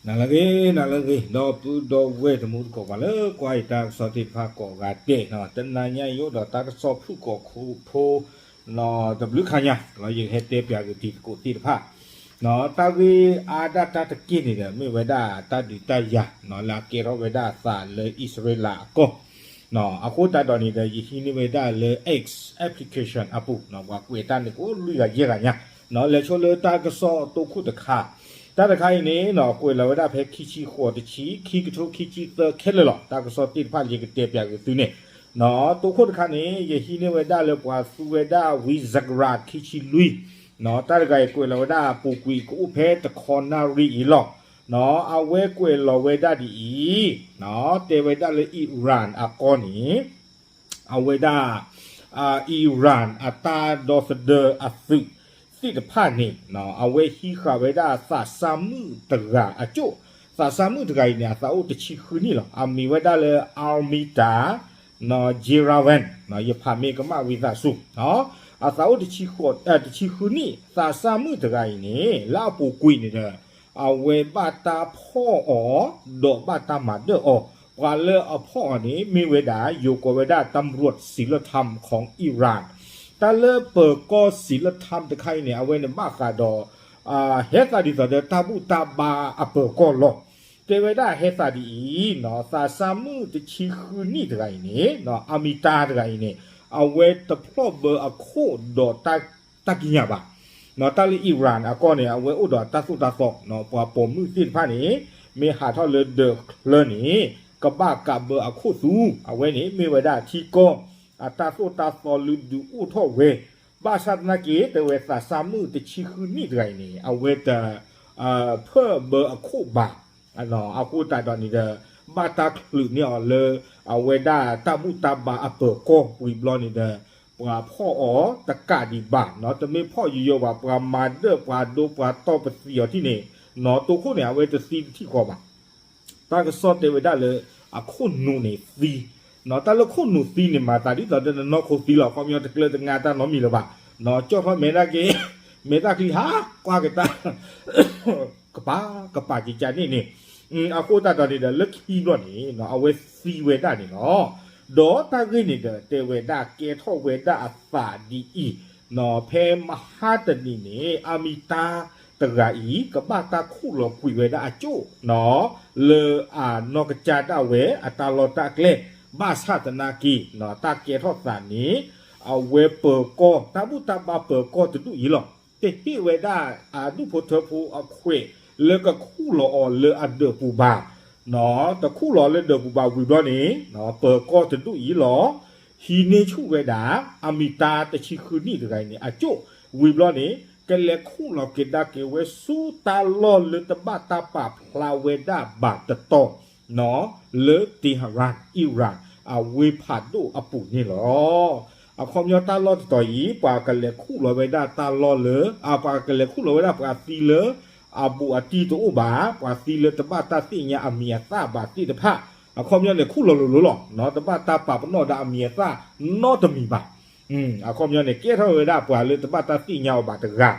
နၤလၢအဂ့ၤ နၤလၢအဂ့ၤ ဒီပုၢ်ဒီဝဲၢ်တံၤသကိးပှၤလၢကွၢ်ယတၢ်ကစီၣ်သ့ၣ်တဖၣ်ကိးဂၤဒဲး, တနၤညါအံၤအိၣ်ဒီးတၢ်ကစီၣ်ဖုၣ်ကိာ်ခိၣ်ဖိ တဘျုးခါညါ လီၤယကဟဲတဲပၠးက့ၤတံၤသကိးသ့ၣ်တဖၣ် တၢ်ဂ့ၢ်အါဒၣ်တၢ်တက့ၢ်န့ၣ်ဒီး မ့ၢ်ဝဲဒၣ်တၢ်ဒုးတၢ်ယၤ လၢအကဲထီၣ်ဝဲဒၣ်အသးလၢအံၣ်စရ့လးအကီၢ်, အဃိသတးဒီးန့ၣ်ဒီး ယဟံးန့ၢ်ဝဲဒၣ်လၢ X application အပူၤ ပှၤကွဲးတၢ်န့ၣ်ကအိၣ်လွံၢ်ဂၤယဲၢ်ဂၤညါ, လဲၤဆိလၢတၢ်ကစီၣ်တိခိၣ်တခါ, တၢ်တခါအံၤန့ၣ် ကွဲးလီၤဝဲဒၣ်ဖဲခံဆံဃိးတဆံ ခံကထိခံဆံသၢခဲလၢာ်လီၤ. တၢ်ကစီၣ်သ့ၣ်တဖၣ်ယကတဲပၠးက့ၤသုန့ၣ် တိခိၣ်တခါန့ၣ် ယဟံးန့ၢ်ဝဲဒၣ်လၢပှၤသူဝဲဒၣ် ဝံစကရၣ် ခံဆံလွံၢ်, တၢ်တဂၤအံၤကွဲးလီၤဝဲဒၣ်ပူၤကွံာ်ကအိၣ်ဖဲတခီနၣ်ရံၣ်အံၤလီၤ. အဝဲကွဲးလီၤဝဲဒၣ်ဒ်အံၤ, တဲဝဲဒၣ်လၢ Iran အကီၢ်န့ၣ် အဝဲဒၣ် Iran အတၢ်ဒီသဒၢအသုးသ့ၣ်တဖၣ်န့ၣ် အဝဲဟံးဃာ်ဝဲဒၣ်သးစၢ်မုၣ်တဂၤအကၠိၣ်, သးစၢ်မုၣ်တဂၤအံၤန့ၣ် အသးအိၣ်တဆံဃုနံၣ်လီၤ. အမံၤဝဲဒၣ်လၢ Armita Jerawan, ယဖးမ့ၢ်ကမၣ်ဝံသးစူၤ, အသးအိၣ်တဆံဃုနံၣ် သးစၢ်မုၣ်တဂၤအံၤန့ၣ် လၢအပူၤကွံာ်န့ၣ်ဒီး အဝဲဘၣ်တၢ်ဖီၣ်အီၤ ဒီးဘၣ်တၢ်မၤဒၢၣ်အီၤ, ပှၤလၢအဖီၣ်အီၤန့ၣ် မ့ၢ်ဝဲဒၣ် ယိၤကိးဝဲဒၣ် ตำรวจศีลธรรมของอิหร่าน, တၢ်လၢပၢၤကီၢ် ศีลธรรม တခါအံၤန့ၣ် အဝဲန့ၣ်ဘၣ်ဃးဒီး ဟဲသးဒ်သိးဒီးတၢ်ဘူၣ်တၢ်ဘါအပၢၤကီၢ်လီၤ. တဲဝဲဒၣ်ဟဲသးဒ်အံၤ, သးစၢ်မုၣ်တဆံဃုနံၣ်တဂၤအံၤန့ၣ် Armita တဂၤအံၤန့ၣ် အဝဲတဖျီၣ်ဘၢအခိၣ်ဒီး တၢ်ကံးညာ်ဘၣ်. တၢ်လၢ Iran အကီၢ်န့ၣ် အဝဲအိၣ်ဒီးတၢ်သိၣ်တၢ်သီ, ပှၤပိာ်မုၣ်သ့ၣ်တဖၣ်န့ၣ် မ့ၢ်ဟးထီၣ်လၢဒၢးချၢန့ၣ် ကဘၣ်ကးဘၢအခိၣ်သူ, အဝဲန့ၣ်မ့ၢ်ဝဲဒၣ်ထံကီၢ် အတၢ်သိၣ်တၢ်သီလၢဒုးအိၣ်ထီၣ်ဝဲ, ဘၣ်ဆၣ်သနာ်က့ တဲဝဲသးစၢ်မုၣ်တဆံဃုနံၣ်တဂၤအံၤန့ၣ် အဝဲတ ဖၢၣ်ဘၢအခိၣ်ဘၣ်. အဃိသတးဒီးန့ၣ်ဒီး ဘၣ်တၢ်ချုးန့ၢ်အီၤလၢ အဝဲဒၣ်တၢ်ဘူၣ်တၢ်ဘါအပၢၤကီၢ်ဝံၤဘျီန့ၣ်ဒီး ပှၤဖီၣ်အီၤတကးဒံးဘၣ်, တမ့ၢ်ဖီၣ်ယိယိဘၣ်, ပှၤမၤဒၢၣ်ပှၤဒိပှၤတီၢ်ပသံအီၤထံၣ်န့ၣ်, တိခိၣ်န့ၣ် အဝဲတသံတထံၣ်ဃီဘၣ်. တၢ်ကစီၣ်တဲဝဲဒၣ်လၢ အခိၣ်နူာ်န့ၣ်သံ, တၢ်လၢခိၣ်နူာ်သံန့ၣ် မၤသးဒ်သိးဒီးနနီၢ်ခိသံလီၤ, ခီပညီတကျၢၤတငါတၢ်နီတမံၤလၢၤဘၣ်, ကၠီၣ်ထီၣ်မဲာ်တၢ်က့ၤ မဲာ်တၢ်ချံဟးကွၢ်ကတၢၢ် ကပၤကပၤကကန့ၣ်န့ၣ်, အဃိသတးဒီးန့ၣ်ဒီး လၢခံဘျီန့ၣ် အဝဲသံဝဲဒၣ်န့ၣ်လီၤ. ဒီးတၢ်ဂ့ၢ်န့ၣ်ဒီး တဲဝဲဒၣ်ကဲထီၣ်ဝဲဒၣ်အသးဒ်အံၤ, ဖဲမဟါတနံၤန့ၣ် Armita တဂၤအံၤ ကဘၣ်တၢ်ခူၣ်လီၤကွံာ်ဝဲဒၣ်အကၠိၣ် လၢအနီၢ်ကစၢ်ဒၣ်ဝဲအတၢ်လီၢ်တၢ်ကျဲ, ဘၣ်ဆၣ်သနာ်က့ တၢ်ကဲထီၣ်သးန့ၣ် အဝဲပၢၤကီၢ် တၢ်ဘူၣ်တၢ်ဘါပၢၤကီၢ်တဒူၣ်အံၤလီၤ. တဟ့ၣ်ဝဲဒၣ်အဒူၣ်ဖိထၢဖိအခွဲး လၢကခူၣ်လီၤအီၤလၢအဒၢးပူၤဘၣ်, တခူၣ်လီၤလၢဒၢးပူၤဘၣ်ဝံၤဘျီန့ၣ် ပၢၤကီၢ်တဒူၣ်အံၤလီၤ. ဟံးန့ၢ်ဆူၣ်ဝဲဒၣ် Armita တဆံဃုနံၣ်တဂၤအံၤန့ၣ် အကၠိၣ်ဝံၤဘျီန့ၣ် ကလဲၤခူၣ်လီၤက့ၤဒါက့ၤဝဲဆူတၢ်လီၢ်လၢတဘၣ်တၢ်ပာ်ဖျါဝဲဒၣ်ဘၣ်တတီၤ လၢ Tehran Iran အဝ့ၢ်ဖးဒိၣ်အပူၤန့ၣ်လီၤ. အခီပညီတၢ်လီၢ်တတီၤအံၤ ပှၤကလဲၤခူၣ်လီၤဝဲဒၣ်တၢ်လီၢ်လၢ ပှၤကလဲၤခူၣ်လီၤဝဲဒၣ်ပှၤသံလၢ အဘူးအတံၢ်တအိၣ်ဘၣ်, ပှၤသံလၢတဘၣ်တၢ်သ့ၣ်ညါအမံၤအသၣ်ဘၣ်သ့ၣ်တဖၣ်, အခီပညီန့ၣ် ခူၣ်လီၤလိၤလိၤလီၤ, တဘၣ်တၢ်ပာ်ပနီၣ်ဒီးအမံၤအသၣ်နီတမံၤဘၣ်. အခီပညီန့ၣ် ကဲထီၣ်ဝဲဒၣ်ပှၤလၢတဘၣ်တၢ်သ့ၣ်ညါအီၤဘၣ်တဂၤ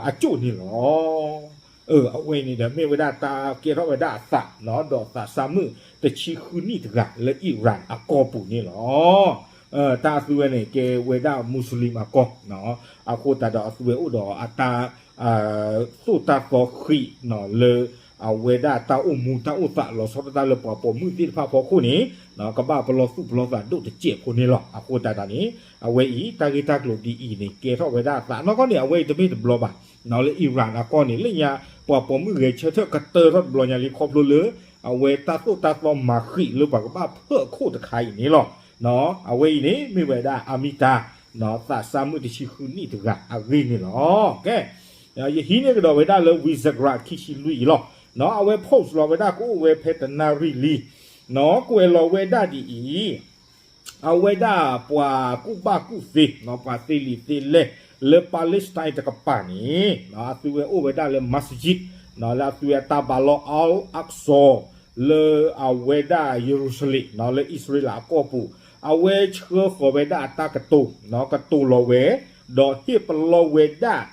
အကၠိၣ်န့ၣ်လီၤ. အဝဲန့ၣ်ဒီးမ့ၢ်ဝဲဒၣ်တၢ်ကဲထီၣ်ဝဲဒၣ်အသး ဒီးသးစၢ်မုၣ်တဆံဃုနံၣ်တဂၤလၢ Iran အကီၢ်ပူၤန့ၣ်လီၤ. တၢ်အသုဝဲန့ၣ် ကဲဝဲဒၣ် Muslim အကီၢ်, အဃိသတးဒီးအသုဝဲအိၣ်ဒီးအတၢ် သိၣ်တၢ်သီဃံး လၢ အဝဲဒၣ်တၢ်အိၣ်မူတၢ်အိၣ်သးလီၤဆီဒၣ်တၢ်လၢပှၤပိာ်မုၣ်သ့ၣ်တဖၣ်အဖီခိၣ်န့ၣ် ကဘၣ်ပလီၢ်သူၣ်ပလီၢ်သးဒိၣ်တစဲးဖိန့ၣ်လီၤ. အဃိသတးဒီးန့ၣ် အဝဲအံၤ တၢ်ဂ့ၢ်တၢ်ကျိၤဒ်အံၤန့ၣ် ကဲထီၣ်ဝဲဒၣ်အသးနီၢ်ကီၢ်န့ၣ် အဝဲအံၤတမ့ၢ်တဘျီဘၣ်, လၢ Iran အကီၢ်န့ၣ် လၢညါ ပှၤပိာ်မုၣ်ဂဲၤဆၢထၢၣ်ကတၢၢ်ထီၣ်တဘျီညါလံ ခီဖျိလၢ အဝဲတၢ်သိၣ်တၢ်သီမၤဃံးလၢပှၤကဘၣ်ဖၢၣ်အခိၣ်တခါအံၤန့ၣ်လီၤ. အဝဲအံၤန့ၣ် မ့ၢ်ဝဲဒၣ် Armita သးစၢ်မုၣ်တဆံဃုနံၣ်တဂၤအဂ့ၢ်န့ၣ်လီၤ. ကဲ ယဟံးန့ၢ်ကဒီးဝဲဒၣ်လၢ ဝံစကရၣ် ခံဆံလွံၢ်အံၤလီၤ. အဝဲ post လီၤဝဲဒၣ်ကအိၣ်ဝဲဖဲတနၣ်ရံၣ်လံ, ကွဲးလီၤဝဲဒၣ်ဒ်အံၤ, အဝဲဒၣ်ပှၤကူၣ်ဘၣ်ကူၣ်သ့ ပှၤသ့လံာ်သ့လဲၢ် လၢ Palestine တကပၤန့ၣ် အသုဝဲအိၣ်ဝဲဒၣ်လၢ masjid လၢအသုဝဲအတၢ်ဘါလီၢ် Al-Aqsa လၢအဝဲဒၣ်ယရူၤၡလ့ၣ် လၢအံၣ်စရ့လးအကီၢ်ပူၤ, အဝဲဆှၢဃီၤဝဲဒၣ်အတၢ်ကတိၤ ကတိၤလီၤဝဲ, ဒီးဟ့ၣ်ပလီၢ်ဝဲဒၣ်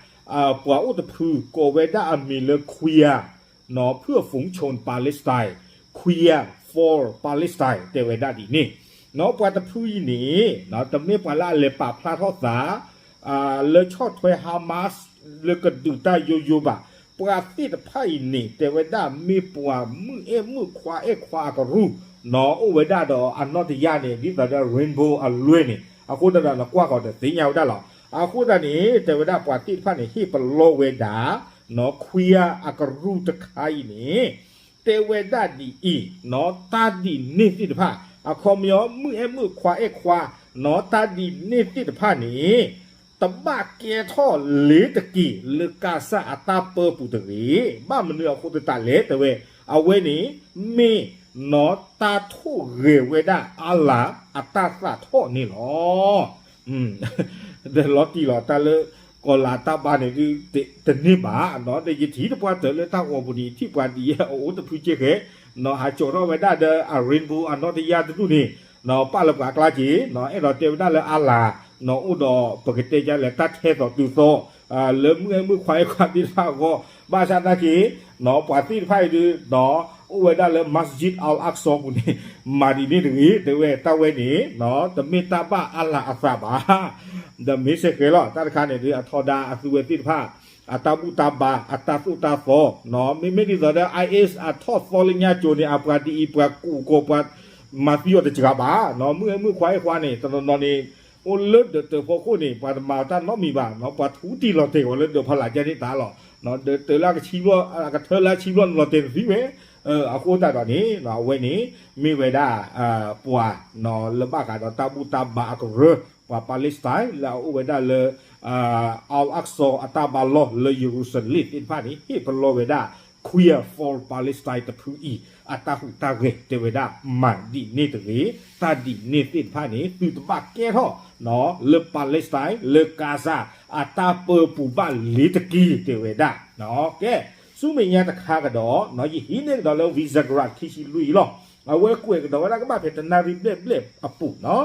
ပှၤအိၣ်တဖု ကိးဝဲဒၣ်အမံၤလၢ ခွံယၤ เพื่อฝูงชนปาเลสไตน์ Queer for Palestine တဲဝဲဒၣ်ဒ်န့ၣ်, ပှၤတဖုအံၤန့ၣ် တမ့ၢ်ပှၤလၢအလဲၤပာ်ဖျါထီၣ်သး လၢဆီၣ်ထွဲ Hamas လၢကဒုးတၢ်ယိယိဘၣ်. ပှၤသ့ၣ်တဖၣ်အံၤန့ၣ် တဲဝဲဒၣ်မ့ၢ်ပှၤမုၣ်အဲၣ်မုၣ်ခွါအဲၣ်ခွါအကရူၢ် အိၣ်ဝဲဒၣ်ဒီးအနီၣ်တယၢ်န့ၣ် ဒ်သိးဒီး rainbow အလွဲၢ်န့ၣ် အဃိသတးဒီးနကွၢ်ဃီၤဒီးသ့ၣ်ညါဝဲဒၣ်လီၤ. အဃိသတးန့ၣ် တဲဝဲဒၣ်ပှၤသ့ၣ်တဖၣ်န့ၣ် ဟ့ၣ်ပလီၢ်ဝဲဒၣ် Queer အကရူၢ်တခါအံၤန့ၣ် တဲဝဲဒၣ်ဒ်အံၤ, တၢ်ဒ်န့ၣ်သ့ၣ်တဖၣ် အခီပညီ မုၣ်အဲၣ်မုၣ်ခွါအဲၣ်ခွါ တၢ်ဒ်န့ၣ်သ့ၣ်တဖၣ်န့ၣ် တဘၣ်ကဲထီၣ်လ့ၤတက့ၤ လၢကါစၢ်အတၢ်ပၢပူၤတဂ့ၤ. ဘၣ်မနုၤအဃိသတးလဲၣ် တဲဝဲ, အဝဲန့ၣ် မ့ၢ်နီၢ်တၢ်ထိၣ်ဂဲၤဝဲဒၣ်အါလါအတၢ်သးထီၣ်န့ၣ်လီၤ. ဒီးလီၤတံၢ်လီၤ တၢ်လၢကီၤလၤတၢ်ဘါန့ၣ်ဒုး တန့ၢ်ဘၣ်နီၤ, ဒီးယထံၣ်တပှၢ်တၢၢ်လၢတၢ်ဂီၤပူၤန့ၣ် ထံၣ်ပှၤဒ်အံၤ အအိၣ်တဖုကဲဃဲ နီၤ ဟးကၠီထီၣ်ဝဲဒၣ်ဒီးအ rainbow အနီၣ်တယၢ်တဒူၣ်န့ၣ် နီၤ ပာ်လၢပှၤအကျါက့ၤ နီၤ အဲၣ်ဒိးတဲဝဲဒၣ်လၢအါလါ နီၤ အိၣ်ဒီးပကတဲယါလဲၣ် တၢ်ထဲသိးတုၤသိး လၢမုၣ်အဲၣ်မုၣ်ခွါအဲၣ်ခွါသ့ၣ်တဖၣ်အဂီၢ်, ဘၣ်ဆၣ်သနာ်က့ နီၤ ပှၤသ့ၣ်တဖၣ်အံၤဒုး နီၤ အိၣ်ဝဲဒၣ်လၢ Masjid Al-Aqsa ပူၤန့ၣ် မၤဒ်န့ၣ်တဂ့ၤ တဲဝဲ တၢ်ဝဲန့ၣ် နီၤ တမ့ၢ်တၢ်ဘၣ်အါလါအသးဘၣ် ဒီးမ့ၢ်စ့ၢ်ကီးလီၤ တၢ်တခါန့ၣ်ဒုး အထီဒါအသုဝဲသ့ၣ်တဖၣ် အတၢ်ဘူၣ်တၢ်ဘါ အတၢ်သိၣ်တၢ်သီ နီၤ မ့မ့ၢ်ဒ်သိးဒီး IS အထီၣ်သီလၢညါကၠိၤန့ၣ် အပှၤဒ်အံၤ ပှၤကူၣ်ကီၤပှၤမၤသံအီၤတစှၤဘၣ် နီၤ မုၣ်အဲၣ်မုၣ်ခွါအဲၣ်ခွါန့ၣ် တနီၤနီၤန့ၣ် အိၣ်လၢဒၢးတၢးဖီခိၣ်န့ၣ် ပှၤတမၤတၢ်နီတမံၤဘၣ် နီၤ ပှၤထူတံၢ်လီၤတဲာ်အီၤလၢဒၢးဖီလာ်ကဲန့ၣ်တၢ်လီၤ ဒၢးတၢးလၢအကဆံဘျီ အကထၢလၢအဆံဘျီန့ၣ်လီၤတဲာ်တသ့ဝဲ အဃိသတးဒီးန့ၣ် အဝဲန့ၣ် မ့ၢ်ဝဲဒၣ် ပှၤ နီၤ လၢဘၣ်ဃးဒီးတၢ်ဘူၣ်တၢ်ဘါအကရၢ ပှၤ Palestine လၢအအိၣ်ဝဲဒၣ်လၢ Al-Aqsa အတၢ်ဘါလီၢ်လၢယရူၤၡလ့ၣ်သ့ၣ်တဖၣ်န့ၣ် ဟ့ၣ်ပလီၢ်ဝဲဒၣ် Queer for Palestine တဖုအံၤ အတၢ်ဟူးတၢ်ဂဲၤ တဲဝဲဒၣ် မၤဒ်န့ၣ်တဂ့ၤ တၢ်ဒ်န့ၣ်သ့ၣ်တဖၣ်န့ၣ် သုတဘၣ်ကဲထီၣ် နီၤ လၢ Palestine လၢ Gaza အတၢ်ပၢပူၤဘၣ်လ့ၤတက့ၢ် တဲဝဲဒၣ် ကဲ ဆူမဲာ်ညါတခါကဒီး နီၤ ယဟံးန့ၢ်ကဒီးလၢ Visegrad ခံဆံလွံၢ်အံၤလီၤ. အဝဲကွဲးကဒီးဝဲဒၣ်ကဘၣ်ဖဲတနၣ်ရံၣ်ဘျဲၣ်ဘျဲၣ်အပူၤနီၤ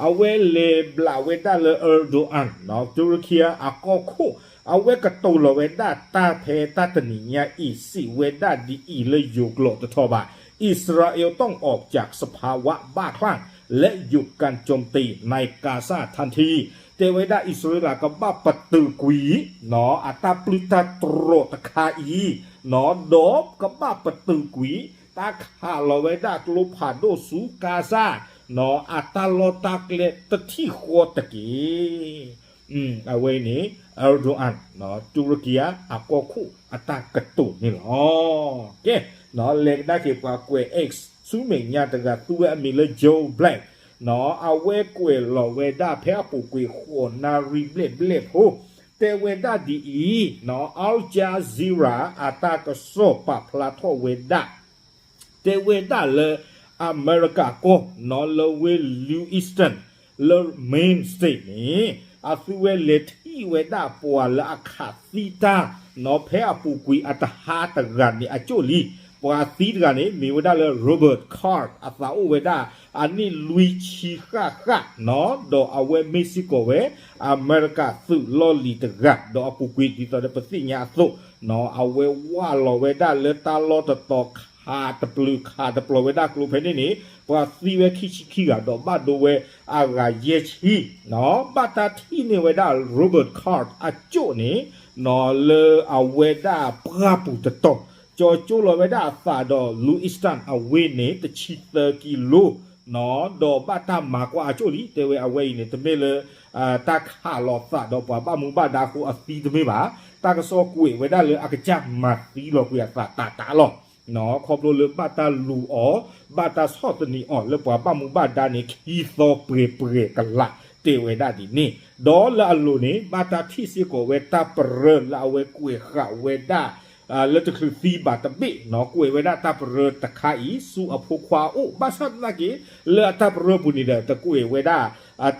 အဝဲလဲၤဘျးဝဲဒၣ်လၢ Erdogan နီၤ တူရကံအကီၢ်ခိၣ် အဝဲကတိၤလီၤဝဲဒၣ်တၢ်ဖဲတၢ်တနံၤညါအံၤ စံးဝဲဒၣ်ဒ်အံၤလၢယိၤကျိာ်တထီၣ်ဘၣ် อิสราเอลต้องออกจากสภาวะบ้าคลั่ง และหยุดการโจมตีในกาซาทันที တဲဝဲဒၣ်အံၣ်စရ့လး ကဘၣ်ပတုာ်ကွံာ် နီၤ အတၢ်ပျုၢ်တၢ်တြီၣ်တခါအံၤ နီၤ ဒီးကဘၣ်ပတုာ်ကွံာ် တၢ်ခးလီၤဝဲဒၣ်ကျိဖးဒိၣ်ဆူကါစၢ် နီၤ အတၢ်လီၢ်တၢ်ကျဲတထံၣ်ဃီတက့ၢ်. အဝဲအံၤန့ၣ် Erdogan နီၤ တူရကံအကီၢ်ခိၣ်အတၢ်ကတိၤန့ၣ်လီၤ. ကဲ နီၤ လဲၤကဒါက့ၤပှၤကွဲး X ဆူမဲာ်ညါတဂၤ သူဝဲအမံၤလၢ Joe Black နီၤ အဝဲကွဲးလီၤဝဲဒၣ်ဖဲအပူၤကွံာ်ဃိးနၣ်ရံၣ်ဘျဲၣ်ဘျဲၣ်ဖိ တဲဝဲဒၣ်ဒ်အံၤ နီၤ Al Jazeera အတၢ်ကစီၣ်ပာ်ဖျါထီၣ်ဝဲဒၣ် တဲဝဲဒၣ်လၢ အမဲရကၤကီၢ် နီၤ လၢဝ့ၢ် Lewiston လၢ Maine State န့ၣ် အသုဝဲလဲၤထံၣ်ဝဲဒၣ်ပှၤလၢအခးသံတၢ် နီၤ ဖဲအပူၤကွံာ်အတဟါတဂၤန့ၣ်အကၠိၣ်လံ. ပှၤသံတဂၤန့ၣ် မ့ၢ်ဝဲဒၣ်လၢ Robert Card အသးအိၣ်ဝဲဒၣ် အနံၣ်လွံၢ်ဆံဃၣ်ဃၣ် နီၤ ဒီးအဝဲမ့ၢ်စ့ၢ်ကီးဝဲ အမဲရကၤသုးလီၢ်လံၤတဂၤ ဒီးအပူၤကွံာ်ဒ်သိးဒီးပသ့ၣ်ညါအသိး နီၤ အဝဲဝၢ်လီၤဝဲဒၣ်လၢတၢ်လီၢ်တတီၤ ခးတပျုာ်ခးတပျီၤဝဲဒၣ်ကျိဖဲန့ၣ်န့ၣ် ပှၤသံဝဲခံဆံခံဂၤ ဒီးဘၣ်ဒိဝဲအဂၤယဲၢ်ဆံ နီၤ ဘၣ်တၢ်ထံၣ်န့ၢ်ဝဲဒၣ် Robert Card အကၠိၣ်န့ၣ် နီၤ လၢအဝဲဒၣ်ပှၢ်ပူၤတတီၤ ကၠီကၠိလီၤဝဲဒၣ်အသးဒီး Lewiston အဝ့ၢ်န့ၣ် တဆံသၢကံလိ နီၤ ဒီးဘၣ်တၢ်မၤကွၢ်အကၠိၣ်လံ တဲဝဲအဝဲအံၤန့ၣ် တမ့ၢ်လၢ တၢ်ခးလီၤသးဒီးပှၤဘၣ်မူဘၣ်ဒါအဃိအသံတမ့ၢ်ဘၣ်, တၢ်ကစီၣ်ကွဲးဝဲဒၣ်လၢအကစၢ်မၤသံလီၤကွံာ်အသးတးတးလီၤ. နီၤ ခီဖျိလၢဘၣ်တၢ်လူၤအီၤ ဘၣ်တၢ်ဆီၣ်သနံးအီၤလၢပှၤဘၣ်မူဘၣ်ဒါန့ၣ် ခံသီပှဲၤပှဲၤကလး တဲဝဲဒၣ်ဒ်န့ၣ်, ဒီးလၢအလိၤန့ၣ် ဘၣ်တၢ်ထံၣ်စ့ၢ်ကီးဝဲတၢ်ပရၢလၢအဝဲကွဲးဃာ်ဝဲဒၣ် လၢတချုးသံဘၣ်တဘ့ၣ် နီၤ ကွဲးဝဲဒၣ်တၢ်ပရၢတခါအံၤ ဆူအဖိခွါအအိၣ် ဘၣ်ဆၣ်သနာ်က့ လၢအတၢ်ပရၢပူၤန့ၣ်ဒီး တကွဲးဝဲဒၣ်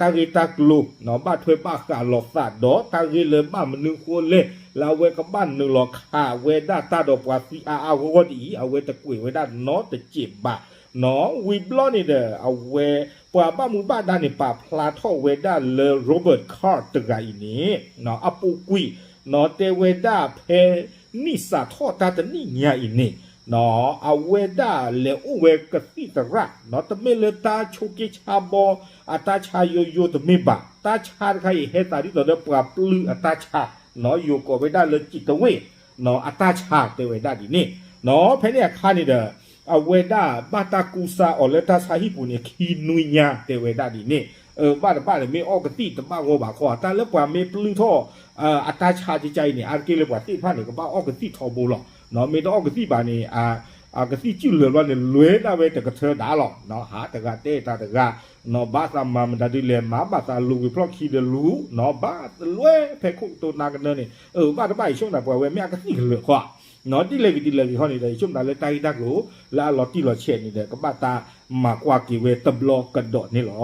တၢ်ဂ့ၢ်တၢ်ကျိၤ နီၤ ဘၣ်ထွဲဘၣ်ဃးလိာ်သးဒီး တၢ်ဂ့ၢ်လၢဘၣ်မနုၤဃိလဲၣ် လၢအဝဲကဘၣ်နုာ်လီၤခးဝဲဒၣ်တၢ်ဒီးပှၤသံအါအါဂီၢ်ဂီၢ်ဒ်အံၤ အဝဲတကွဲးဝဲဒၣ်နီတစဲးဘၣ် နီၤ ဝံၤဘျီန့ၣ်ဒီး အဝဲ ပှၤဘၣ်မူဘၣ်ဒါန့ၣ် ပာ်ဖျါထီၣ်ဝဲဒၣ်လၢ Robert Card တဂၤအံၤန့ၣ် နီၤ အပူၤကွံာ် နီၤ တဲဝဲဒၣ်ဖဲ နံၣ်စးထီၣ်တၢ်တနံၣ်ညါအံၤန့ၣ် အဝဲဒၣ်လဲၤအိၣ်ဝဲကသံၣ်သရၣ် တမ့ၢ်လၢတၢ်ဆိးက့ဆါဘီ အတၢ်ဆါယိယိတမ့ၢ်ဘၣ်, တၢ်ဆါတခါအံၤဟဲသးဒ်သိးဒီးပှၤပျုၢ်အတၢ်ဆါ, ယိၤကိးဝဲဒၣ်လၢ ကံးတဝ့ၣ် အတၢ်ဆါတဲဝဲဒၣ်ဒ်န့ၣ်, ဖဲန့ၣ်အခါန့ၣ်ဒီး အဝဲဒၣ်ဘၣ်တၢ်ကူစါအီၤလၢတၢ်ဆါဟံၣ်ပူၤန့ၣ် ခံနွံညါတဲဝဲဒၣ်ဒ်န့ၣ်, ဘၣ်တဘၣ်န့ၣ် မ့ၢ်အီၣ်ကသံၣ်တဘၣ်ဂီၢ်ဘၣ်ခီ, တၢ်လၢပှၤမ့ၢ်ပျုၢ်ထီၣ် အတၢ်ဆါကကါအံၤန့ၣ် အါတက့ၢ်လၢပှၤသ့ၣ်တဖၣ်န့ၣ် ကဘၣ်အီၣ်ကသံၣ်ထီဘိလီၤ. မ့ၢ်တအီၣ်ကသံၣ်ဘၣ်န့ၣ် ကသံၣ်စုၣ်လၢာ်ဘျီန့ၣ် လဲၤဒၣ်ဝဲတကထၢဒၣ်လီၤ. ဟးတဂၤတဲတၢ်တဂၤ, ဘၣ်သးမၤမတၤဒုလဲၣ်, မၤဘၣ်သးလူၤဝံၤဖျီၣ်ခံဒီးလူၤ, ဘၣ်လဲၤဖဲခိၣ်ကတိၤနါကနၢန့ၣ်, ဘၣ်တဘၣ်ယဆိကမိၣ်ပှၤဝဲမ့ၢ်အကသံၣ်ကလၢာ်ခီ, ဒ်လဲၣ်ဂ့ၤဒ်လဲၣ်ဂ့ၤခီန့ၣ်ဒီး ယဆိကမိၣ်လၢတၢ်ဂ့ၢ်တၢ်ကျိၤ လၢအလီၤတံၢ်လီၤဆဲးန့ၣ်ဒီး ကဘၣ်တၢ်မၤကွၢ်က့ၤဝဲတဘျီကဒီးန့ၣ်လီၤ.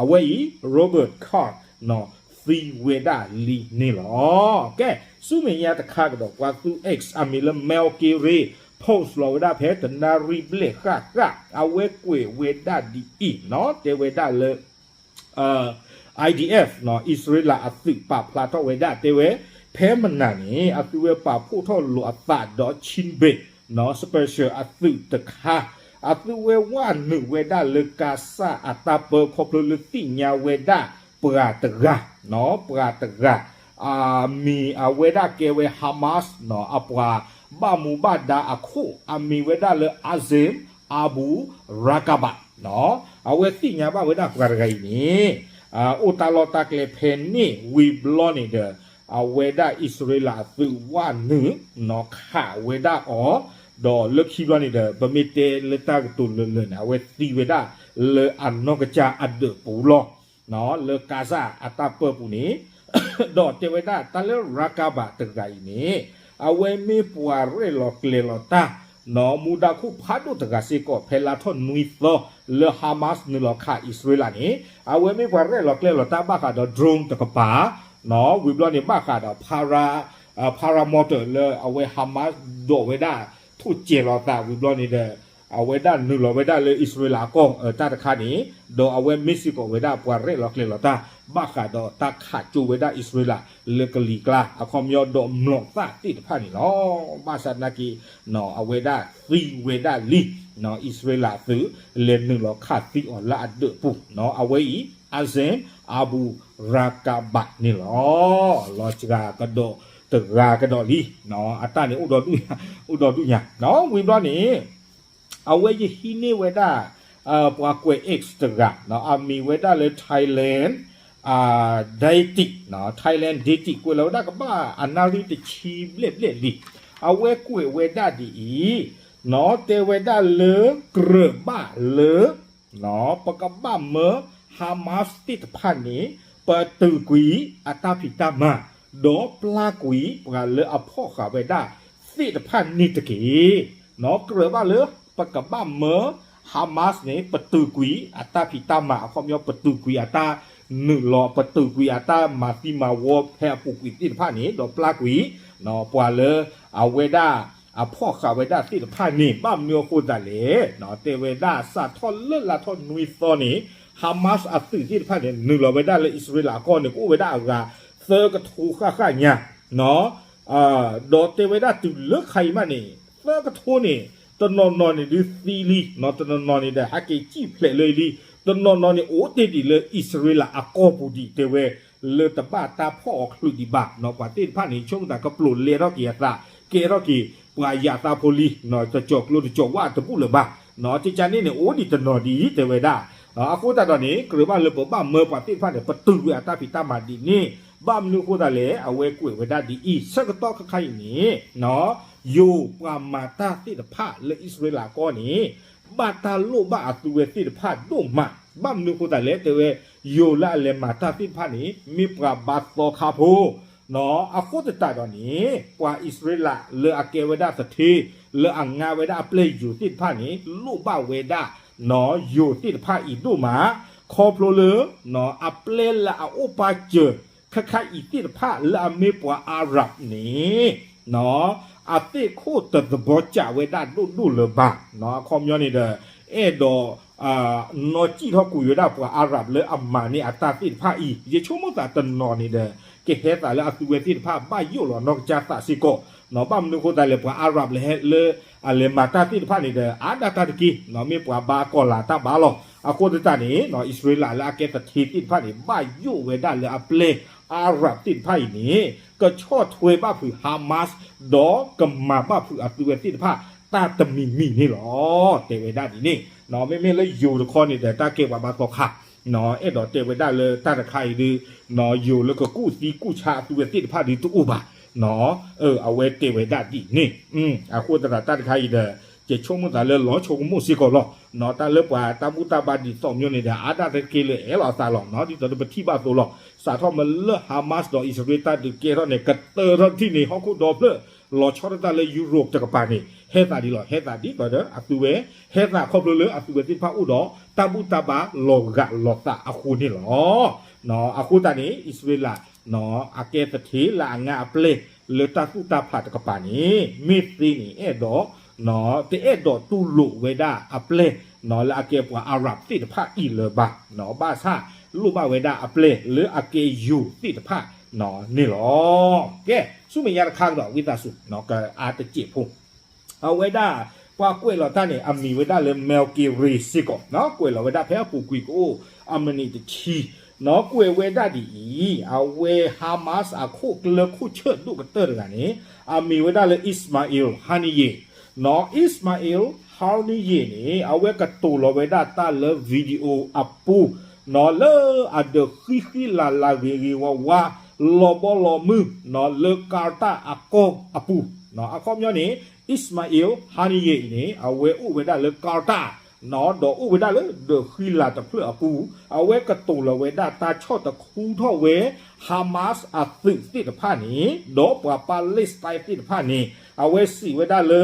အဝဲအံၤ Robert Card သံဝဲဒၣ်လံန့ၣ်လီၤ. ကဲ, ဆူမဲာ်ညါတခါကဒီး ပှၤသူ X အမံၤလၢ Mel Gary post လီၤဝဲဒၣ်ဖဲတနၣ်ရံၣ်ဘျဲၣ်ဃၣ်ဃၣ်, အဝဲကွဲးဝဲဒၣ်ဒ်အံၤ, တဲဝဲဒၣ်လၢ IDF အံၣ်စရ့လးအသုးပာ်ဖျါထီၣ်ဝဲဒၣ်တဲဝဲ, ဖဲမနၤန့ၣ် အသုဝဲပာ်ဖှိၣ်ထီၣ်လိာ်အသးဒီး Shin Bet special အသုးတခါ, အသုဝဲဝဲနုာ်ဝဲဒၣ်လၢကါစၢ်အတၢ်ပၢခီဖျိလၢသ့ၣ်ညါဝဲဒၣ်ပှၤတဂၤ, ပှၤတဂၤ အမံၤအဝဲဒၣ်ကဲဝဲ Hamas အပှၤဘၣ်မူဘၣ်ဒါအခိၣ် အမံၤဝဲဒၣ်လၢ Azem Abu Rakaba အဝဲသ့ၣ်ညါဘၣ်ဝဲဒၣ်ပှၤတဂၤအံၤန့ၣ် အိၣ်တၢ်လီၢ်တၢ်ကျဲဖဲန့ၣ်ဝံၤဘျီန့ၣ်ဒီး အဝဲဒၣ်အံၣ်စရ့လးအသုးဝဲနုာ် ခးဝဲဒၣ်အီၤ, ဒီးလၢခံဘျီန့ၣ်ဒီး ပမ့ၢ်တဲလၢတၢ်ကတိၤလၢာ်လၢာ်န့ၣ် အဝဲသံဝဲဒၣ်လၢအနီၢ်ကစၢ်အဒၢးပူၤလီၤ. လၢကါစၢ်အတၢ်ပၢပူၤန့ၣ် ဒီးတဲဝဲဒၣ်တၢ်လၢ Rakaba တဂၤအံၤန့ၣ် အဝဲမ့ၢ်ပှၤရဲၣ်လီၤကျဲၤလီၤတၢ် မူဒါခိၣ်ဖးဒိၣ်တဂၤစ့ၢ်ကီး ဖဲလါထီၣ်နွံသီ လၢ Hamas နုာ်လီၤခးအံၣ်စရ့လးန့ၣ် အဝဲမ့ၢ်ပှၤရဲၣ်လီၤကျဲၤလီၤတၢ်ဘၣ်ဃးဒီး drone တကပၤ, ဝံၤဘျီန့ၣ် ဘၣ်ဃးဒီး para, paramortar လၢအဝဲ Hamas ဒိးဝဲဒၣ် ထိၣ်စဲၤလီၤသးဝံၤဘျီန့ၣ်ဒီး အဝဲဒၣ်နုာ်လီၤဝဲဒၣ်လၢအံၣ်စရ့လးအကီၢ် တၢ်တခါန့ၣ်, ဒီးအဝဲမ့ၢ်စ့ၢ်ကီးဝဲဒၣ်ပှၤရဲၣ်လီၤကျဲၤလီၤတၢ် ဘၣ်ဃးဒီးတၢ်ခးကၠိဝဲဒၣ်အံၣ်စရ့လးလၢကလံၤကျါ အခီပညီဒီးမျိာ်သၣ်သ့ၣ်တဖၣ်န့ၣ်လီၤ. ဘၣ်ဆၣ်သနာ်က့ အဝဲဒၣ်သံဝဲဒၣ်လံ, အံၣ်စရ့လးအသုး လဲၤနုာ်လီၤခးသံအီၤလၢအဒၢးပူၤ, အဝဲအံၤ Azem Abu Rakaba န့ၣ်လီၤ. လီၤစှၤကဒီးတဂၤကဒီးလံ, အတၢ်န့ၣ် အိၣ်ဒီဒူၣ်ညါ, ဝံၤဘျီန့ၣ် အဝဲယဟံးန့ၢ်ဝဲဒၣ် ပှၤကွဲး X တဂၤ အမံၤဝဲဒၣ်လၢ Thailand Daily, Thailand Daily ကွဲးလီၤဝဲဒၣ်ကဘၣ်အနၣ်ရံၣ်တဆံဘျဲၣ်ဘျဲၣ်လံ, အဝဲကွဲးဝဲဒၣ်ဒ်အံၤ, တဲဝဲဒၣ်လၢကြၢးဘၣ်လၢ ပကဘၣ်မၢ Hamas သ့ၣ်တဖၣ်န့ၣ် ပတုာ်ကွံာ်အတၢ်ဖံးတၢ်မၤ, ဒီးပျၢ်ကွံာ်ပှၤလၢအဖီၣ်ဃာ်ဝဲဒၣ်သ့ၣ်တဖၣ်န့ၣ်တက့ၢ်. ကြၢးဘၣ်လၢပကဘၣ်မၢ Hamas န့ၣ် ပတုာ်ကွံာ်အတၢ်ဖံးတၢ်မၤ အခီပညီ ပတုာ်ကွံာ်အတၢ်နုာ်လီၤ ပတုာ်ကွံာ်အတၢ်မၤသံမၤဝီဖဲအပူၤကွံာ်သ့ၣ်တဖၣ်န့ၣ် ဒီးပျၢ်ကွံာ် ပှၤလၢအဝဲဒၣ်အဖီၣ်ဃာ်ဝဲဒၣ်သ့ၣ်တဖၣ်န့ၣ် ဘၣ်မနုၤအဃိသတးလဲၣ်, တဲဝဲဒၣ်စးထီၣ်လၢလါထီၣ်နွံသီန့ၣ် Hamas အသုးသ့ၣ်တဖၣ်န့ၣ် နုာ်လီၤဝဲဒၣ်လၢအံၣ်စရ့လးအကီၢ်န့ၣ် ကအိၣ်ဝဲဒၣ်အဂၤသၢကထိဃၣ်ဃၣ်ညါ ဒီးတဲဝဲဒၣ်တုၤလၢခါအံၤမးန့ၣ် သၢကထိန့ၣ် တနီၤနီၤန့ၣ်ဒုးသံလံ, တနီၤနီၤန့ၣ်ဒီးဟဲက့ၤစံၣ်ဖျဲးလၢလံ, တနီၤနီၤန့ၣ်အိၣ်တ့ၢ်ဒံးလၢအံၣ်စရ့လးအကီၢ်ပူၤဒံး တဲဝဲ လၢတဘၣ်တၢ်ဖီၣ်အီၤချုးဒံးဘၣ်, ပှၤသ့ၣ်တဖၣ်န့ၣ် ဆိကမိၣ်သးကပျိာ်လဲထီၣ်က့ၤအသး ကဲထီၣ်က့ၤ ပှၤယၤသးဖိလံ, တကၠီၤကျိတကၠီၤဝၣ်တဘူၣ်လၢၤဘၣ်, ကကန့ၣ်န့ၣ် အိၣ်ဒံးတနီၤဒံး တဲဝဲဒၣ်, အဃိသတးဒီးန့ၣ် ကြၢးဘၣ်လၢပဘၣ်မၢပှၤသ့ၣ်တဖၣ်န့ၣ် ပတုာ်ကွံာ်အတၢ်ဖံးတၢ်မၤဒ်န့ၣ်, ဘၣ်မနုၤအဃိသတးလဲၣ် အဝဲကွဲးဝဲဒၣ်ဒ်အံၤ ဆၢကတီၢ်ခါခါအံၤန့ၣ် ယိၤပှၤမၤတၢ်သ့ၣ်တဖၣ်လၢအံၣ်စရ့လးကီၢ်န့ၣ် ဘၣ်တၢ်လိၣ်ဘၣ်အသုဝဲသ့ၣ်တဖၣ်ဒိၣ်မး, ဘၣ်မနုၤအဃိသတးလဲၣ် တဲဝဲ ယိၤလၢအလဲၤမၤတၢ်သ့ၣ်တဖၣ်န့ၣ် မ့ၢ်ပှၤဘါသီခါဖိ, အဃိသတးဒီးန့ၣ် ပှၤအံၣ်စရ့လးလၢအကဲဝဲဒၣ်သထ့ လၢအငါဝဲဒၣ်အပျဲၢ်ယိၤသ့ၣ်တဖၣ်န့ၣ် လိၣ်ဘၣ်ဝဲဒၣ် ယိၤသ့ၣ်တဖၣ်အံၤဒိၣ်မး, ခီဖျိလၢ အပျဲၢ်လၢအအိၣ်ပာ်စၢၤ ခဲခါအံၤသ့ၣ်တဖၣ်လၢအမ့ၢ်ပှၤအၤရၣ်န့ၣ် အသ့ၣ်ခိၣ်တသဘီကးဝဲဒၣ်ဒိၣ်ဒိၣ်လၢၤဘၣ်, အခီပညီန့ၣ်ဒီး အဲၣ်ဒိး နီၢ်ကံၣ်ထီၣ်ကွံာ်ဝဲဒၣ်ပှၤအၤရၣ်လၢအမၤန့ၢ်အတၢ်သ့ၣ်တဖၣ်အံၤ ယဆိကမိၣ်သးတနီၤန့ၣ်ဒီး ကဟဲသးလၢအသုဝဲသ့ၣ်တဖၣ်ဘၣ်ယိၣ်လီၤနီၢ်ကစၢ်သးစ့ၢ်ကီး, ဘၣ်မနုၤအဃိသတးလဲၣ် ပှၤအၤရၣ်လၢ လၢအလဲၤမၤတၢ်သ့ၣ်တဖၣ်န့ၣ်ဒီး အါဒၣ်တၢ်တက့ၢ်, မ့ၢ်ပှၤဘါကီၢ်လၤတၢ်ဘါလီၤ. အဃိသတးန့ၣ် အံၣ်စရ့လးလၢအကဲသထ့သ့ၣ်တဖၣ်န့ၣ် ဘၣ်ယိၣ်ဝဲဒၣ်လၢအပျဲၢ်အၤရၣ်သ့ၣ်တဖၣ်အံၤန့ၣ် ကဆီၣ်ထွဲဘၣ်ဖုး Hamas ဒီးကမၤဘၣ်ဖုးအသုဝဲသ့ၣ်တဖၣ် တၢ်တမံၤမံၤန့ၣ်လီၤ. တဲဝဲဒၣ်ဒ်န့ၣ် မ့မ့ၢ်လၢယိၤတခီန့ၣ်ဒီး တၢ်ကဲပှၤဘါသီခါ အဲၣ်ဒိးတဲဝဲဒၣ်လၢတၢ်တခါအံၤဒုး ယိၤလၢကကူၣ်သံကူၣ်ဆါအသုဝဲသ့ၣ်တဖၣ်ဒုးတအိၣ်ဘၣ်, အဝဲတဲဝဲဒၣ်ဒ်န့ၣ်. အဃိသတးတၢ်တခါအံၤဒီး ယဆိကမိၣ်သးလၢလီၤဆိကမိၣ်စ့ၢ်ကီးလီၤ. တၢ်လၢပှၤတၢ်ဘူၣ်တၢ်ဘါဒ်သိးပမ့ၢ်န့ၣ်ဒီး အါဒၣ်တၢ်တက့ၢ်လၢအဲၣ်လီၤအသးလီၤ. ဒ်သိးဒီးပထံၣ်ဘၣ်အသိးလီၤ. စးထီၣ်မ့ၢ်လၢ Hamas ဒီးအံၣ်စရ့လးတၢ်ဒုးကဲထီၣ်န့ၣ် ကတၢၢ်ထီၣ်တထံၣ်န့ၣ် ဟီၣ်ခိၣ်ဒီဖျၢၣ် လီၤဆီဒၣ်တၢ်လၢ Europe တကပၤန့ၣ် ဟဲသးဒ်လီၤ. ဟဲသးဒ်သိးဒီးအသုဝဲ ဟဲသးခီဖျိလၢအသုဝဲသ့ၣ်တဖၣ်အိၣ်ဒီး တၢ်ဘူၣ်တၢ်ဘါလီၤဂာ်လီၤသးအဃိန့ၣ်လီၤ. အဃိသတးန့ၣ် အံၣ်စရ့လး အကဲသထ့လၢအငါအပျဲၢ်လၢတၢ်သူၣ်တၢ်ဖးတကပၤန့ၣ် မ့ၢ်သ့န့ၣ်အဲၣ်ဒိး တအဲၣ်ဒိးတူၢ်လိာ်ဝဲဒၣ်အပျဲၢ် လၢအကဲပှၤအၤရၣ်သ့ၣ်တဖၣ်အံၤလၢၤဘၣ်. ဘၣ်ဆၣ်လိၣ်ဘၣ်ဝဲဒၣ်အပျဲၢ်လၢအကဲယိၤသ့ၣ်တဖၣ်န့ၣ်လီၤ. ကဲ ဆူမဲာ်ညါတခါကဒီး ဝံသးစူၤ ကအါတစဲးဖိ အဝဲဒၣ် ပှၤကွဲးလီၤတၢ်န့ၣ် အမံၤဝဲဒၣ်လၢ Malki Reis စ့ၢ်ကီး, ကွဲးလီၤဝဲဒၣ်ဖဲအပူၤကွံာ်ကအိၣ်အမံးနံးတဆံ, ကွဲးဝဲဒၣ်ဒ်အံၤ, အဝဲ Hamas အခိၣ်ကျၢၢ်ခိၣ်ဆၢၣ်ဒိၣ်ကတၢၢ်တဂၤန့ၣ် အမံၤဝဲဒၣ်လၢ Ismail Haniyeh, Ismail Haniyeh န့ၣ် အဝဲကတိၤလီၤဝဲဒၣ်တၢ်လၢ video အပူၤ လၢအဒၢးဃံဃံလၤလၤဂ့ၤဂ့ၤဝါဝါ လီၤဘီလီၤမုၢ် လၢ Qatar အကီၢ်အပူၤ, အခီပညီန့ၣ် Ismail Haniyeh အံၤန့ၣ် အဝဲအိၣ်ဝဲဒၣ်လၢ Qatar ဒီးအိၣ်ဝဲဒၣ်လၢဒၢးဃံလၤတဖျၢၣ်အပူၤ, အဝဲကတိၤလီၤဝဲဒၣ်တၢ်ဆီၣ်တခူထီၣ်ဝဲ Hamas အသုးသ့ၣ်တဖၣ်န့ၣ် ဒီးပှၤ Palestine သ့ၣ်တဖၣ်န့ၣ် အဝဲစံးဝဲဒၣ်လၢ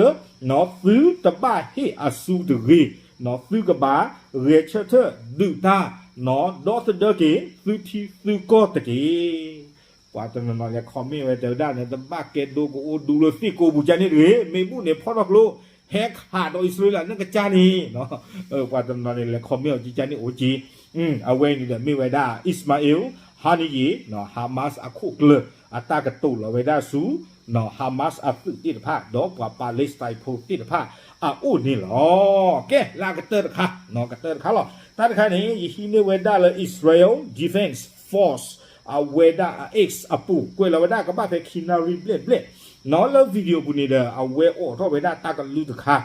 သုတဘၣ်ဟ့ၣ်အစုတဂ့ၤ, သုကဘၣ်ဂဲၤဆၢထၢၣ်ဒုးတၢ် ဒီသဒၢက့ၤ သုထံသုကီၢ်တက့ၢ်. ပှၤတနီၤနီၤလဲၤ comment ဝဲတဲဝဲဒၣ်န့ၣ် တဘၣ်ကဲဒိကအိၣ်ဒူလၢသ့ၣ်ကိးပူၤကန့ၣ်တဂ့ၤ, မ့ၢ်ဘူၣ်န့ၣ်ဖီၣ်ထီၣ်ကျိ ဟဲခးဒီးအံၣ်စရ့လးန့ၣ်ကစၢ်န့ၣ်, ပှၤတနီၤနီၤန့ၣ်လဲၤ comment အီၤကကန့ၣ်အိၣ်က့ၤ, အဝဲန့ၣ်ဒီးမ့ၢ်ဝဲဒၣ် Ismail Haniyeh Hamas အခိၣ်ကျၢၢ် အတၢ်ကတိၤလီၤဝဲဒၣ်ဆူ Hamas အသုးသ့ၣ်တဖၣ် ဒီးပှၤ Palestine ဖိသ့ၣ်တဖၣ်အအိၣ်န့ၣ်လီၤ. ကဲ လၢအကတၢၢ်တခါ, ကတၢၢ်တခါလီၤ. တၢ်တခါန့ၣ် ယဟံးန့ၢ်ဝဲဒၣ်လၢ Israel Defense Force အဝဲဒၣ်အ X အပူၤ ကွဲးလီၤဝဲဒၣ်ကဘၣ်ဖဲခံနၣ်ရံၣ်ဘျဲၣ်ဘျဲၣ်, လၢ video ပူၤန့ၣ်ဒီး အဝဲအိးထီၣ်ဝဲဒၣ်တၢ်ကလုၢ်တခါ,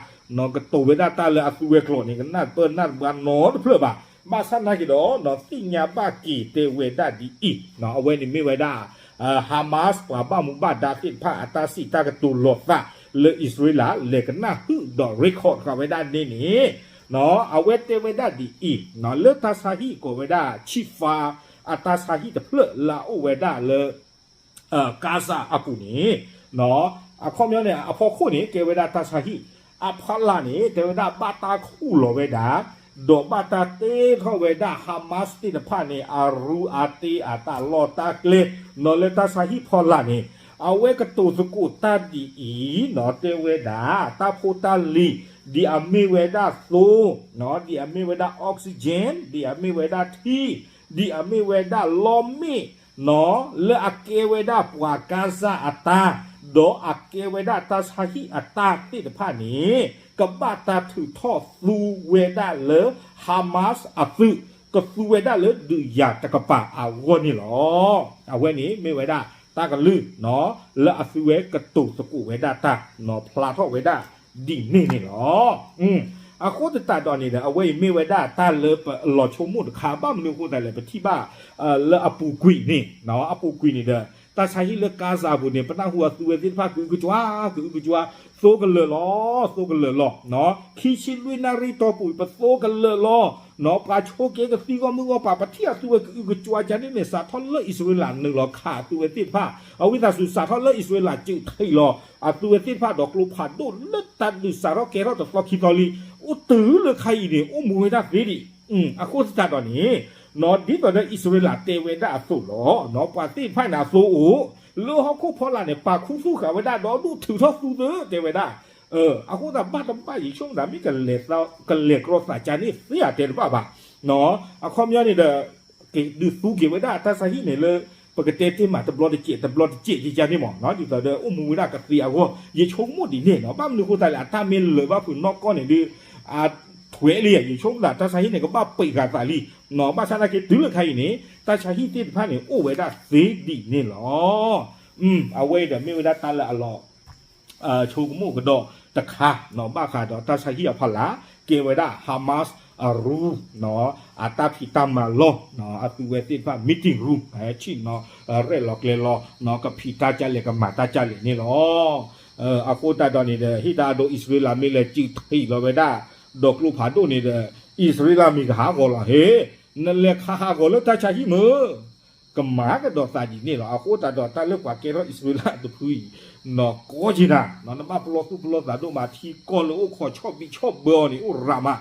ကတိၤဝဲဒၣ်တၢ်လၢအသုဝဲကျိာ်န့ၣ် ကနၣ်ပၢၢ်နၢ်တဘျါနီတဖျၢၣ်ဘၣ်. ဘၣ်ဆၣ်နာ်က့ၤဒီး သ့ၣ်ညါဘၣ်က့ၤတဲဝဲဒၣ်ဒ်အံၤ, အဝဲန့ၣ်မ့ၢ်ဝဲဒၣ် Hamas ပှၤဘၣ်မူဘၣ်ဒါသ့ၣ်တဖၣ်အတၢ်စံးတၢ်ကတိၤလီၤသးလၢအံၣ်စရ့လး လဲၤကနၣ်ဟုၣ်ဒီး record ဃာ်ဝဲဒၣ်န့ၣ်န့ၣ်, အဝဲတဲဝဲဒၣ်ဒ်အံၤ, လၢတၢ်ဆါဟံၣ်ကိးဝဲဒၣ် Shifa အတၢ်ဆါဟံၣ်တဖျၢၣ်လၢအအိၣ်ဝဲဒၣ်လၢ Gaza အပူၤန့ၣ်, အခီပညီန့ၣ် အဖီခိၣ်န့ၣ် ကဲဝဲဒၣ်တၢ်ဆါဟံၣ်, အဖီလာ်န့ၣ် တဲဝဲဒၣ်ဘၣ်တၢ်ခူၣ်လီၤဝဲဒၣ်, ဒီးဘၣ်တၢ်တ့ထီၣ်ဝဲဒၣ် Hamas သ့ၣ်တဖၣ်န့ၣ် အရူအတ့အတၢ်လီၢ်တၢ်ကျဲ, လၢတၢ်ဆါဟံၣ်ဖီလာ်န့ၣ်, အဝဲကတိၤသကိးတၢ်ဒ်အံၤ, တဲဝဲဒၣ် တၢ်ဖိတၢ်လံၤ ဒ်အမ့ၢ်ဝဲဒၣ်သိ, ဒ်အမ့ၢ်ဝဲဒၣ် oxygen, ဒ်အမ့ၢ်ဝဲဒၣ်ထံ, ဒ်အမ့ၢ်ဝဲဒၣ်လီမ့ၣ် လၢအကဲဝဲဒၣ်ပှၤ Gaza အတၢ်, ဒီးအကဲဝဲဒၣ်တၢ်ဆါဟံၣ်အတၢ်သ့ၣ်တဖၣ်န့ၣ်, ကဘၣ်တၢ်ထုးထီၣ်သူဝဲဒၣ်လၢ Hamas အသုး, ကသူဝဲဒၣ်လၢဒုးယၤတကပၤအဂီၢ်န့ၣ်လီၤ. အဝဲန့ၣ်မ့ၢ်ဝဲဒၣ်တၢ်ကလုၢ် လၢအသုဝဲကတိၤသကိးဝဲဒၣ်တၢ် ဖျါထီၣ်ဝဲဒၣ်ဒ်န့ၣ်န့ၣ်လီၤ. အဃိသတးဒီးန့ၣ်ဒီး အဝဲအံၤမ့ၢ်ဝဲဒၣ်တၢ်လၢပလီၤဆိကမိၣ်တခါ ဘၣ်မနုၤအဃိသတးလဲၣ် ပထံၣ်ဘၣ် လၢအပူၤကွံာ်န့ၣ်, အပူၤကွံာ်န့ၣ်ဒီး တၢ်ဆါဟံၣ်လၢ Gaza ပူၤန့ၣ် ပနၢ်ဟူအသုဝဲသ့ၣ်တဖၣ်ကအုကစွါ, ကအုကစွါ, သိကလၢာ်လီၤ, သိကလၢာ်လီၤ. ခံဆံလွံၢ်နၣ်ရံၣ်တီၢ်ပူၤ ပသိကလၢာ်လီၤ. ပှၤဆိက့ၤကသံဂီၢ်မုၢ်ဂီၢ်ပၤ ပထံၣ်အသုဝဲကအုကစွါကန့ၣ်န့ၣ် စးထီၣ်လၢအံၣ်စရ့လးနုာ်လီၤခးအသုဝဲသ့ၣ်တဖၣ်, အဝံသးစူၤ စးထီၣ်လၢအံၣ်စရ့လးစုးထံးလီၤ အသုဝဲသ့ၣ်တဖၣ်ဒီးကျိဖးဒိၣ်လၢတၢ်ဒုးစးထီၣ်ကဲထီၣ်တသီခံသီလံ, အိၣ်တုၤလၢခါအံၤန့ၣ် အိၣ်မူဝဲဒၣ်သ့ဒံး. အဃိသတးဒီးန့ၣ်, ဒ်သိးဒီးအံၣ်စရ့လးတဲဝဲဒၣ်အသိးလီၤ. ပှၤသ့ၣ်တဖၣ်န့ၣ်အသိအိၣ်, လၢဟီၣ်ခိၣ်ဖီလာ်န့ၣ် ပာ်ခူသူၣ်ဃာ်ဝဲဒၣ်ဒီးဒိၣ်ထုးထီၣ်သူသ့ တဲဝဲဒၣ် အဃိသတးဘၣ်တဘၣ် ယဆိကမိၣ်သးမ့ၢ် ကလဲၤကြီသးကါန့ၣ်သ့ဧါ တဲတဘၣ်ဘၣ်. အခီပညီန့ၣ်ဒီး ကဒုးသူက့ၤဝဲဒၣ်တၢ်ဆါဟံၣ်န့ၣ်လၢ ပကတဲတ့ၢ်မးတဘျီတစဲး တဘျီတစဲးကကါန့ၣ်မး ဒ်သိးဒီးအိၣ်မူဝဲဒၣ်ကသ့အဂီၢ် ယဆိကမိၣ်ဒ်န့ၣ်နီၤ. ဘၣ်မနုၤအဃိသတးလဲၣ် အတၢ်မ့ၢ်လၢာ်ဘၣ်ဖုးနီၢ်ကီၢ်န့ၣ်ဒုး အထွဲလံ ယဆိကမိၣ်သး တၢ်ဆါဟံၣ်န့ၣ် ကဘၣ်ပံးဃာ်သးလံနီၤ. ဘၣ်ဆၣ်သနာ်က့ တုၤလၢခါအံၤန့ၣ် တၢ်ဆါဟံၣ်သ့ၣ်တဖၣ်န့ၣ် အိၣ်ဝဲဒၣ်သ့ဒ်န့ၣ်လီၤ. အဝဲအံၤဒီးမ့ၢ်ဝဲဒၣ်တၢ်လၢအလီၤ ဆိကမိၣ်ကဒီးတခါနီၤ ဘၣ်ဃးဒီးတၢ်ဆါဟံၣ်အဖီလာ် ကဲဝဲဒၣ် Hamas အ room နီၤ အတၢ်ဖံးတၢ်မၤလီၢ်နီၤ အသုဝဲသ့ၣ်တဖၣ် meeting room ဟဲဆ့ၣ်နီၤ ရဲၣ်လီၤကျဲၤလီၤနီၤ ကဖံးတၢ်ကၢ်လဲၣ် ကမၤတၢ်ကၢ်လဲၣ်န့ၣ်လီၤ. အဃိသတးဒီးန့ၣ်ဒီး ဟ့ၣ်တၢ်အဒိ အံၣ်စရ့လးမ့ၢ်လဲၤစုးထံးလီၤဝဲဒၣ် ဒီးကျိဖးဒိၣ်န့ၣ်ဒီး အံၣ်စရ့လးမ့ၢ်ကဟးဂီၤလီၤ ဟ့ၣ် နလဲၤခးဟးဂီၤလၢတၢ်ဆါဟံၣ်မုၢ် ကမၤကဒီးသးဒ်န့ၣ်လီၤ. အဃိသတးဒီး တၢ်လၢပှၤကဲထီၣ်အံၣ်စရ့လးတဖုအံၤ နီၢ်ကီၢ်က့ၤနၤ နဘၣ်ပလီၢ်သူၣ်ပလီၢ်သးဒိၣ်မး ထံကီၢ်လၢအိၣ်ခိးဆီၣ်ဘံးဆီၣ်ဘၢအီၤန့ၣ် အိၣ်ရၤမး.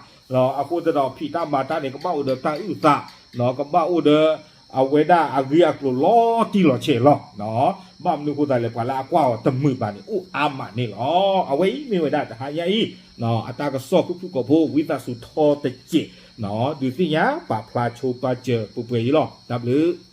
အဃိသတးဒီး ဖံးတၢ်မၤတၢ်န့ၣ် ကဘၣ်အိၣ်ဒီးတၢ်အုၣ်သး ကဘၣ်အိၣ်ဒီး အဝဲဒၣ်အဂ့ၢ်အကျိၤလီၤတံၢ်လီၤဆဲးလီၤ. ဘၣ်မနုၤအဃိသတးလဲၣ် ပှၤလၢအကွၢ်အီၤတမုာ်ဘၣ်န့ၣ် အိၣ်အါမးန့ၣ်လီၤ. အဝဲအံၤမ့ၢ်ဝဲဒၣ်တဟါညါအံၤ အတၢ်ကစီၣ်ဖုၣ်ဖုၣ်ကိာ်ဖိ ဝံသးစူၤထီတစဲး ဒုးသ့ၣ်ညါပာ်ဖျါဆိပာ်စၢၤပှဲၤပှဲၤအံၤလီၤ. တၢ်ဘျုး